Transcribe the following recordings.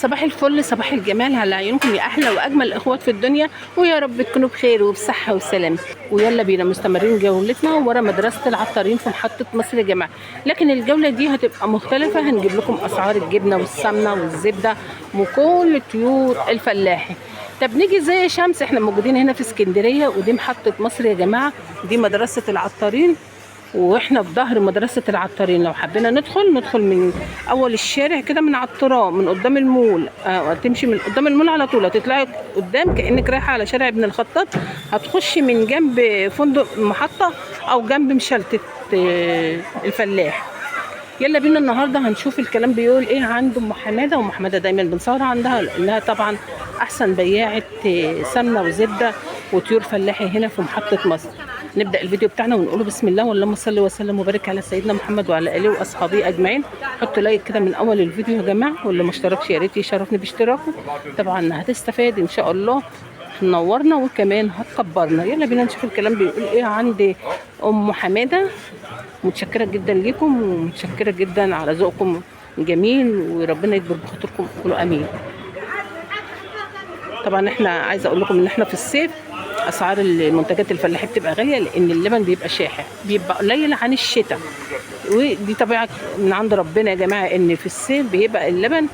صباح الفل، صباح الجمال على عيونكم يا احلى واجمل اخوات في الدنيا، ويا رب تكونوا بخير وبصحه وسلام. ويلا بينا مستمرين جولتنا ورا مدرسه العطارين في محطة مصر يا جماعة. لكن الجولة دي هتبقى مختلفة، هنجيب لكم اسعار الجبنة والسمنه والزبده وكل الطيور الفلاحي. طب نيجي ازاي يا شمس؟ احنا موجودين هنا في اسكندرية، ودي محطة مصر يا جماعة، دي مدرسه العطارين، واحنا في ظهر مدرسة العطارين. لو حبينا ندخل من اول الشارع كده، من على الترام، من قدام المول، تمشي من قدام المول على طول، هتطلعي قدام كأنك رايحة على شارع ابن الخطاب، هتخشي من جنب فندق المحطة او جنب مشلتة الفلاح. يلا بينا النهارده هنشوف الكلام بيقول ايه عند ام حمادة. وام حمادة دايما بنصور عندها لانها طبعا احسن بياعه سمنه وزبده وطيور فلاحي هنا في محطة مصر. نبدا الفيديو بتاعنا ونقوله بسم الله، واللهم صل وسلم وبارك على سيدنا محمد وعلى اله واصحابه اجمعين. حطوا like كده من اول الفيديو يا جماعة، واللي ما اشتركش يا ريت يشرفني باشتراكه، طبعا هتستفاد ان شاء الله، تنورنا وكمان هتكبرنا. يلا بينا نشوف الكلام بيقول ايه عند ام حمادة. متشكرة جدا ليكم، ومتشكرة جدا على ذوقكم الجميل، وربنا يكبر بخاطركم، قولوا امين. طبعا احنا عايزه اقول لكم ان احنا في الصيف اسعار المنتجات الفلاحية بتبقى غالية، لان اللبن بيبقى شاحح، بيبقى قليل عن الشتاء، ودي طبيعة من عند ربنا يا جماعة، ان في الصيف بيبقى اللبن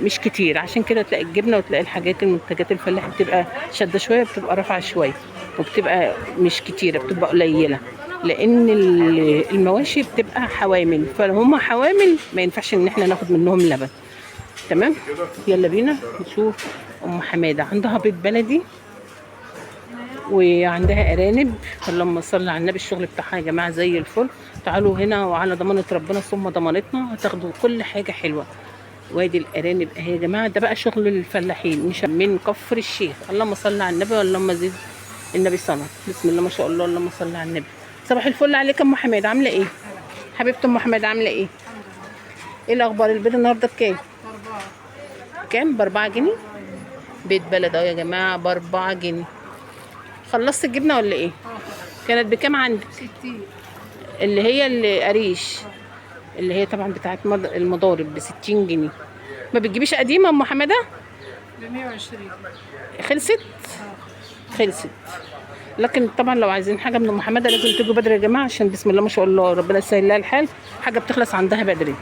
مش كتير، عشان كده تلاقي الجبنة وتلاقي الحاجات المنتجات الفلاحية بتبقى شاده شوية، بتبقى رافعه شوية، وبتبقى مش كتيرة، بتبقى قليله، لان المواشي بتبقى حوامل، فهم حوامل ما ينفعش ان احنا ناخد منهم لبن. تمام، يلا بينا نشوف ام حمادة. عندها بيض بلدي وعندها ارانب، اللهم صل على النبي. الشغل بتاعها يا جماعة زي الفل. تعالوا هنا وعلى ضمانه ربنا ثم ضمانتنا هتاخدوا كل حاجة حلوة. وادي الارانب اهي يا جماعة، ده بقى شغل الفلاحين مش من كفر الشيخ. اللهم صل على النبي واللهم زد النبي صلى. بسم الله ما شاء الله، اللهم صل على النبي. صباح الفل عليك يا ام حماد، عامله ايه؟ حبيبه ام حماد عامله ايه؟ ايه الاخبار؟ البيض النهارده بكام؟ كام؟ ب4 جنيه. بيت بلد اهو يا جماعة ب4 جنيه. خلصت الجبنة ولا ايه؟ كانت بكام عندك؟ 60. اللي هي القريش اللي هي طبعا بتاعت المضارب ب60 جنيه. ما بتجيبيش قديمة يا ام حمادة؟ ب 120. خلصت؟ خلصت. لكن طبعا لو عايزين حاجة من ام حمادة لازم تيجوا بدري يا جماعة، عشان بسم الله ما شاء الله ربنا يسهل لها الحال، حاجة بتخلص عندها بدري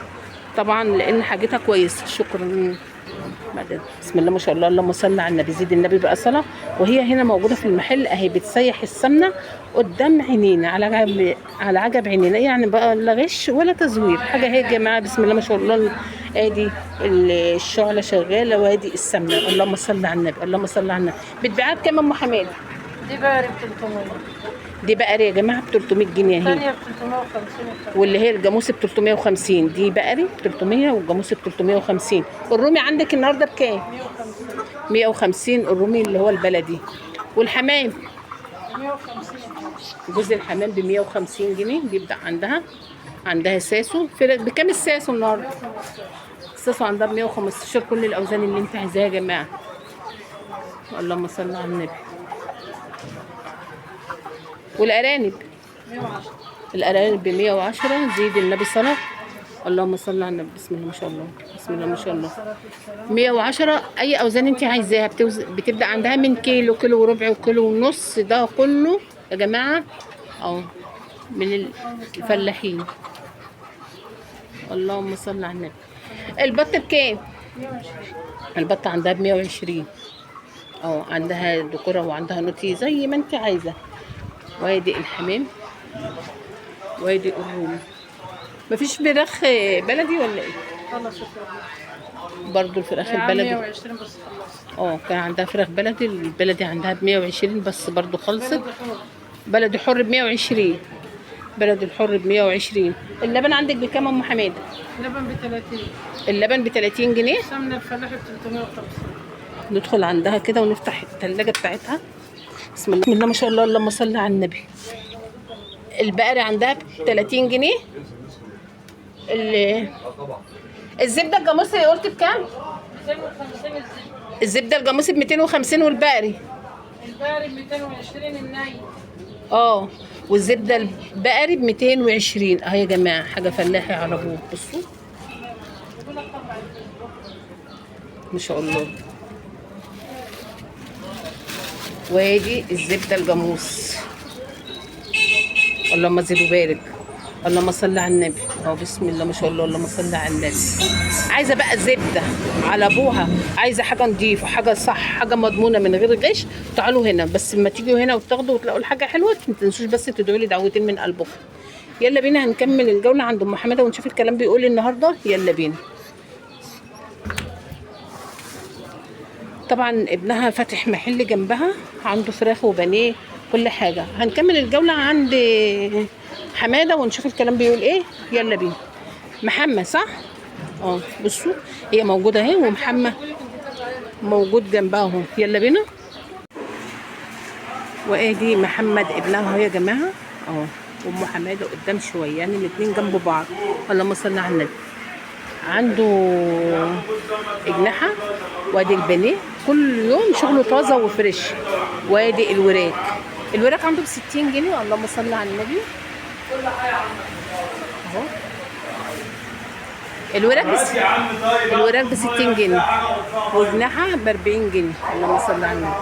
طبعا لان حاجتها كويسة. شكرا. بسم الله ما شاء الله، اللهم صل على النبي، زيد النبي بقى صلاة. وهي هنا موجودة في المحل اهي، بتسيح السمنة قدام عينينا، على عجب عينينا، يعني بقى لا غش ولا تزوير حاجة اهي يا جماعة. بسم الله ما شاء الله، ادي الشعلة شغالة وادي السمنة. اللهم صل على النبي، اللهم صل على النبي. بتبيعها بكام يا ام حماد؟ دي بقري ب 300. دي بقري يا جماعة ب 300 جنيه اهي. الثانية ب 350. واللي هي الجاموس ب 350. دي بقري ب 300 والجاموس ب 350. الرومي عندك النهارده بكام؟ 150. 150 الرومي اللي هو البلدي. والحمام 150. جوز الحمام ب 150 جنيه بيبدأ عندها. عندها ساسو بكام الساسو النهارده؟ الساسو عندها ب 115. كل الاوزان اللي انت عايزاها يا جماعة. اللهم صل على النبي. والارانب 110. الارانب ب 110. زيد النبي صلاة. اللهم صل على النبي. بسم الله ما شاء الله، بسم الله ما شاء الله. 110. اي اوزان انت عايزاها بتبدا عندها من كيلو، كيلو وربع، وكيلو ونص. ده كله يا جماعة اهو من الفلاحين. اللهم صل على النبي. البط بكام؟ 120. البط عندها ب 120 اهو. عندها دكوره وعندها نوتي زي ما انت عايزه. وادي الحمام وادي الرومي. مفيش فراخ بلدي ولا ايه؟ خلصت. برضو الفراخ البلدي 120 بس خلصت. كان عندها فراخ بلدي، البلدي عندها ب 120 بس برضو خلصت. بلدي حر. بلدي حر ب 120. بلدي الحر ب 120. اللبن عندك بكام يا ام حمادة؟ لبن ب 30. اللبن ب 30 جنيه. سمنة الفلاحي ب 350. ندخل عندها كده ونفتح الثلاجة بتاعتها. بسم الله، بسم الله ما شاء الله، اللهم صل على النبي. البقري عندها ب 30 جنيه. الزبدة الجاموسي قلت بكام؟ 250 الزبدة. الزبدة الجاموسي ب 250. والبقري؟ البقري ب 220 الني. والزبده البقري ب 220 اهي يا جماعة، حاجة فلاحي على ابوه. بصوا ما شاء الله. وادي الزبدة الجاموس، اللهم زد وبارك، اللهم صل على النبي. اهو بسم الله ما شاء الله، اللهم صل على النبي. عايزه بقى زبدة على ابوها، عايزه حاجة نظيفة، حاجة صح، حاجة مضمونه من غير غش، تعالوا هنا. بس لما تيجوا هنا وتاخدوا وتلاقوا الحاجة حلوة، ما تنسوش بس تدعوا لي دعوتين من قلبكم. يلا بينا هنكمل الجولة عند ام حمادة ونشوف الكلام بيقول إيه النهارده. يلا بينا. طبعا ابنها فاتح محل جنبها، عنده فراخ وبانيه كل حاجة. هنكمل الجولة عند حمادة ونشوف الكلام بيقول ايه. يلا بينا. محمد صح؟ اه بصوا هي موجودة اهي، ومحمد موجود جنبها اهو. يلا بينا. وادي محمد ابنها اهو يا جماعة اهو، وام حمادة قدام شوية، يعني الاتنين جنب بعض. اللهم صل على النبي. عنده اجنحة، وادي البانيه كل يوم شغله طازة وفريش. وادي الوراك، الوراك عنده ب 60 جنيه. اللهم صل على النبي. اهو الوراك الوراك ب 60 جنيه، واجنحه ب 40 جنيه. اللهم صل على النبي.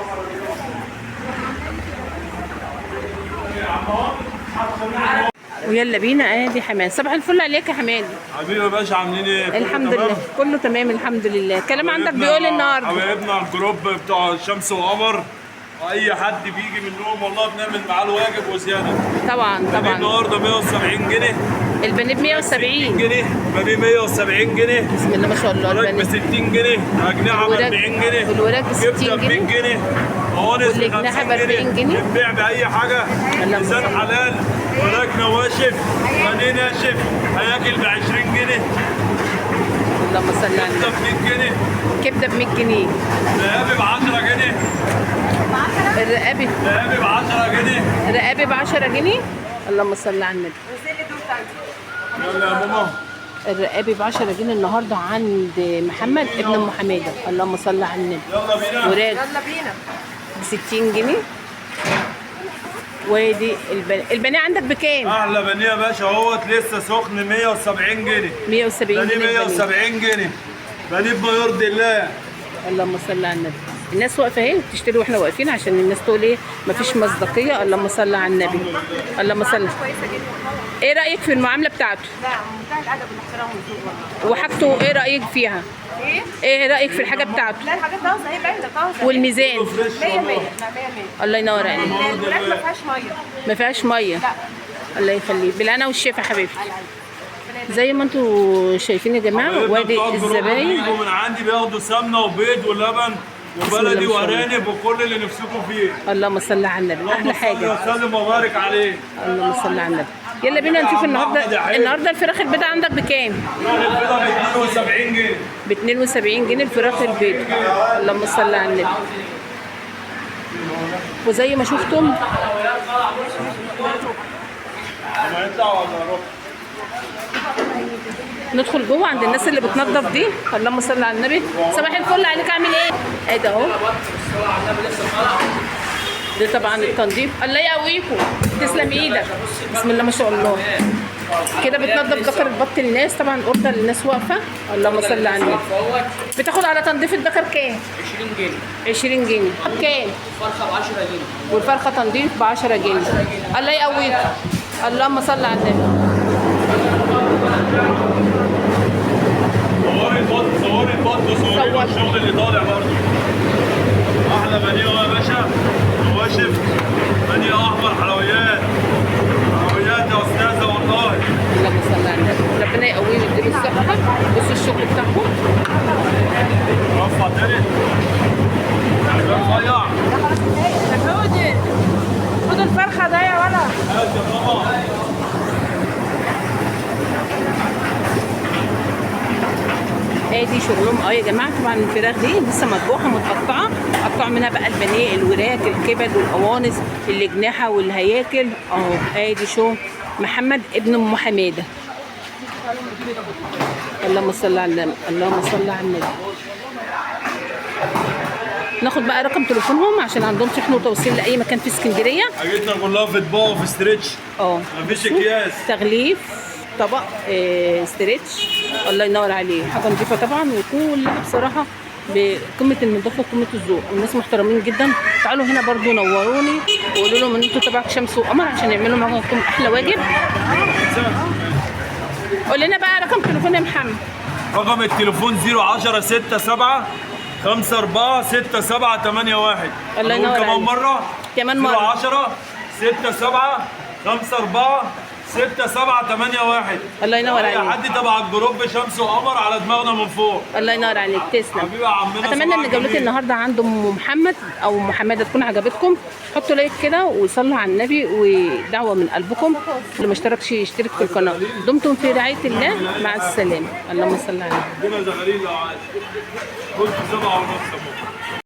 ويلا بينا. ادي حماد. صباح الفل عليك يا حماد. حبيبي يا باشا، عاملين ايه؟ الحمد لله كله تمام الحمد لله. الكلام عندك بيقول النهارده حبايبنا ال group بتوع الشمس وقمر، اي حد بيجي منهم والله بنعمل معاه الواجب وزيادة. طبعا طبعا. النهارده 170 جنيه البانيه ب 170 جنيه، بانيه 170 جنيه. بسم الله ما شاء الله. الوراك ب 60 جنيه، اجنحة ب 40 جنيه، الوراك ب 60 جنيه، ب 100 جنيه، قوانص ب 50 جنيه. بنبيع باي حاجة، ميزان حلال، وراك نواشف، بانيه ناشف، هياكل ب 20 جنيه. اللهم صل على النبي. كبده ب 100 جنيه، كبده ب 100 جنيه، رقابي ب 10 جنيه، الرقابي رقابي ب 10 جنيه، رقابي ب 10 جنيه. اللهم صل على النبي. يلا يا ماما. الرقابي ب 10 جنيه النهارده عند محمد ابن ام حمادة. اللهم صل على النبي. يلا بينا، وراك يلا بينا ب 60 جنيه. وادي البانيه عندك بكام؟ احلى بانيه يا باشا اهوت لسه سخن 170 جنيه. 170 جنيه، 170 جنيه، بانيه بما يرضي الله. اللهم صل على النبي. الناس واقفة اهي بتشتري واحنا واقفين عشان الناس تقول ايه مفيش مصداقية. اللهم صل على النبي. اللهم صل. ايه رايك في المعاملة بتاعته؟ لا منتهى الادب والاحترام والذوق والله. وحاجته ايه رايك فيها؟ ايه؟ ايه رايك في الحاجة بتاعته؟ لا الحاجات طازة اهي، باينة طازة. والميزان 100 100. لا 100 100. الله ينور عليك. الوراك ما فيهاش مية. ما فيهاش مية. لا. الله يخليك، بالهنا والشفا حبيبتي. زي ما انتوا شايفين يا جماعة وادي الزباين بيجوا من عندي بياخدوا سمنه وبيض ولبن وبلدي وارانب وكل اللي نفسكم فيه. اللهم صل على النبي. احلى حاجة. اللهم صل وبارك عليه. اللهم صل على النبي. يلا بينا نشوف النهارده. النهارده الفراخ البيضاء عندك بكام؟ الفراخ البيضاء ب 72 جنيه. ب 72 جنيه الفراخ البيضاء. اللهم صل على النبي. وزي ما شفتم ندخل جوه عند الناس اللي بتنظف دي. اللهم صل على النبي. صباح الفل عليك، عامل ايه؟ ادي اهو ده طبعا التنظيف. الله يقويكم، تسلم ايدك. بسم الله ما شاء الله. كده بتنظف ذكر البط للناس. طبعا order للناس واقفة. اللهم صل على النبي. بتاخد على تنظيف الذكر كام؟ 20 جنيه. 20 جنيه. بكام؟ الفرخه ب 10 جنيه. والفرخه تنظيف ب 10 جنيه. الله يقويكم. اللهم صل على النبي. صوري البط، صوري البط، وصوري الشغل اللي طالع برضه. احلى بانيه يا باشا، نواشف، بانيه احمر، حلويات، حلويات يا استاذه والله. اللهم صل على النبي. ربنا يقويه ويديله الصحة. بصوا الشغل بتاعهم. رفع تاني. رفيع. خد الفرخه ده يا ولد. هات يا ماما. ادي شغلهم يا جماعة. طبعا الفراخ دي لسه مطبوخه متقطعه، قطعوا منها بقى البانيه، الوراك، الكبد والقوانص، الاجنحة والهياكل اهو. ادي شو محمد ابن ام حمادة. اللهم صل على النبي. اللهم صل على النبي. ناخد بقى رقم تليفونهم عشان عندهم شحن وتوصيل لاي مكان في اسكندرية. حاجتنا كلها في اطباق وفي stretch. مفيش اكياس. تغليف طبق stretch. الله ينور عليه، حاجة نظيفة طبعا، وكلها بصراحة بقمة النظافة وقمة الذوق، الناس محترمين جدا. تعالوا هنا برضو نوروني وقولوا لهم ان انتوا تبعك شمس وقمر عشان يعملوا معاكم احلى واجب. قول لنا بقى رقم تليفون يا محمد. رقم التليفون 010 67 54 67 81. الله ينور كمان عليك. مرة، كمان مرة. 010 67 54 67 81. الله ينور اي عليك. حد تبع الجروب شمس وقمر على دماغنا من فوق. الله ينور عليك، تسلم. حبيبي يا عمنا، اتمنى ان صباحك جولتي جميل. النهارده عند ام محمد او ام حمادة تكون عجبتكم. حطوا like كده وصلوا على النبي ودعوة من قلبكم. اللي ما اشتركش يشترك في القناة. دمتم في رعاية الله، مع السلامة. اللهم صل على النبي. ادينا زغاليل لو عايز. خد 7.5 اهو.